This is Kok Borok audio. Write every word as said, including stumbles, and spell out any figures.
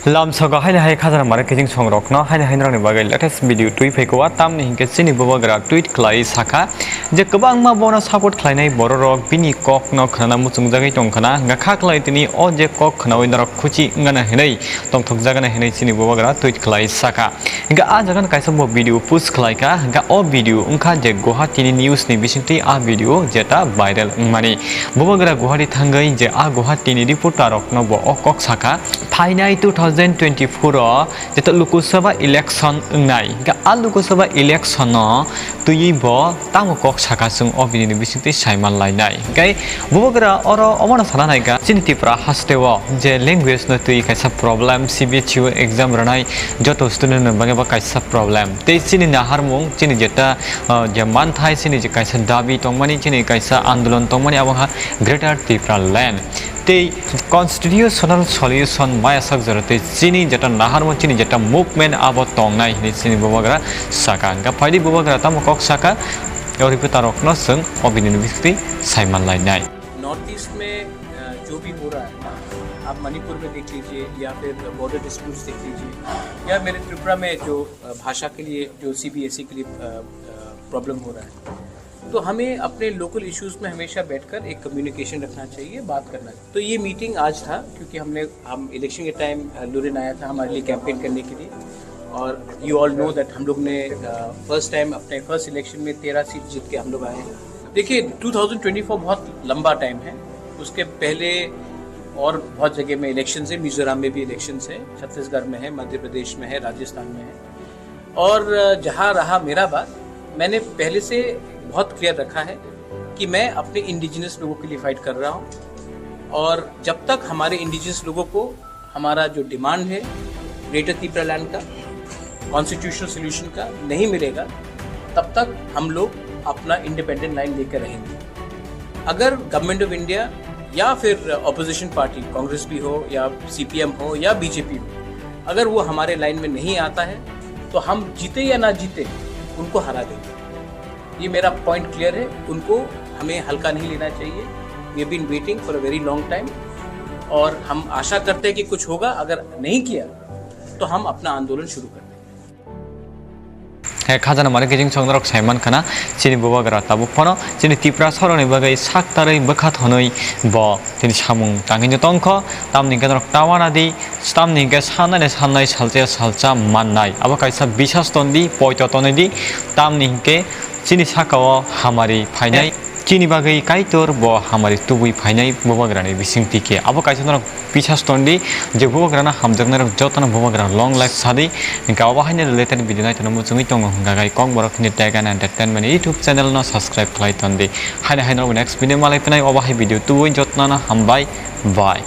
Lamsogo haino hai khajana mare kijing songrokno haino hai norokni bagwi latest video twi phaikha, tamni hinkhe chini bubagra tweet khlai sakha je kwbangma bono support khlainai bororok bini kokno khwnana muchungjagwi tongkhana, hwnkha kha khlai tini o je kok khwnawi norok khuchi wngana hinwi tongthokjagana hinwi chini bubagra tweet khlai sakha. Hingke ah jaga no kaisa bo video post khlai kha, hingke o video wngkha je Guwahati ni news ni bisingtwi ah video jeta viral wngmani. Bubagra Guwahati thangwi je ah Guwahati ni reporter rok no bo o kok sakha. Phainai two thousand twenty-four o jeta Lok Sabha election wngnai, hingke ah Lok Sabha election no twiwi bo tamo kok sakha chwng o video ni bisingtwi saiman lainai. Hingke bubagra oro omono sana naikha, chini Tripura haste o je language no twi kaisa problem, C B S E o exam rwnai joto student ni bagwi bo kaisa problem. Tei chini naharmung, chini jeta, ah, je manthai, chini je kaisa dabi tongmani, chini kaisa andolon tongmani, abo ha Greater Tripura Land. Tei constitutional solution maya sak jora tei chini jeta naharmung, chini jeta movement abo tongnai hinwi chini bubagra sakha. Hingke phaidi bubagra tamo kok sakha, o reporter rokno chwng o video ni bisingtwi saiman lainai. North east में, अ, जो भी हो रहा है, आप मणिपुर में देख लीजिए या फिर बॉर्डर डिस्प्यूट्स देख लीजिए, या मेरे त्रिपुरा में जो, अ, भाषा के लिए, जो सीबीएसई के लिए, अ, अ, प्रॉब्लम हो रहा है, तो हमें अपने लोकल इश्यूज में हमेशा बैठकर एक कम्युनिकेशन रखना चाहिए, बात करना चाहिए। तो ये मीटिंग आज था, क्योंकि हमने, हम इलेक्शन के टाइम, अ, लुरिन आया था हमारे लिए कैंपेन करने के लिए, और you all know that हम लोग ने, अ, फर्स्ट टाइम अपने फर्स्ट इलेक्शन में तेरह सीट जीत के हम लोग आए हैं। देखिए, टू थाउजेंड ट्वेंटी फ़ोर बहुत लंबा टाइम है, उसके पहले और बहुत जगह में इलेक्शंस है, मिजोरम में भी इलेक्शंस है, छत्तीसगढ़ में है, मध्य प्रदेश में है, राजस्थान में है। और, अ, जहाँ रहा मेरा बात, मैंने पहले से बहुत क्लियर रखा है कि मैं अपने इंडिजिनस लोगों के लिए फाइट कर रहा हूँ, और जब तक हमारे इंडिजिनस लोगों को हमारा जो डिमांड है ग्रेटर तिपरा लैंड का, कॉन्स्टिट्यूशनल सॉल्यूशन का नहीं मिलेगा, तब तक हम लोग अपना इंडिपेंडेंट लाइन लेकर रहेंगे। अगर गवर्नमेंट ऑफ इंडिया या फिर अपोजिशन पार्टी, कांग्रेस भी हो या सीपीएम हो या बीजेपी हो, अगर वो हमारे लाइन में नहीं आता है, तो हम जीते या ना जीते, उनको हरा देंगे। ये मेरा पॉइंट क्लियर है, उनको, हमें हल्का नहीं लेना चाहिए। We have been waiting for a very long time, और हम आशा करते हैं कि कुछ होगा। अगर नहीं किया, तो हम अपना आंदोलन शुरू कर देंगे। He khajana mare kijing songrok saiman khana, chini bubagra tabuk phano chini Tripura soroni bagwi sak tarwi bwkha thonwi bo tini samung tangwi tongkho. Tamni hwnkhe norok tawana di, tamni hwnkhe sannai sannai, salsa salsa mannai. Abo kaisa bisas ton di, poito tonwi di, tamni hwnkhe chini saka o hamari phainai. Chini bagwi Kaitor bo hamari tubui phainai bubagrani bisingtwi khe. Abo kaisa norok bisas ton di je bubagrano hamjaknairok jotono bubagra long life sadi. Hingke obo haino related video naitongna muchungwi tongo hingka gai Kokborok Hindi Tech and Entertainment YouTube channel no subscribe khlai ton di. Haino haino next video malai phinai, obo hai video tubui jotono hambai. Bye.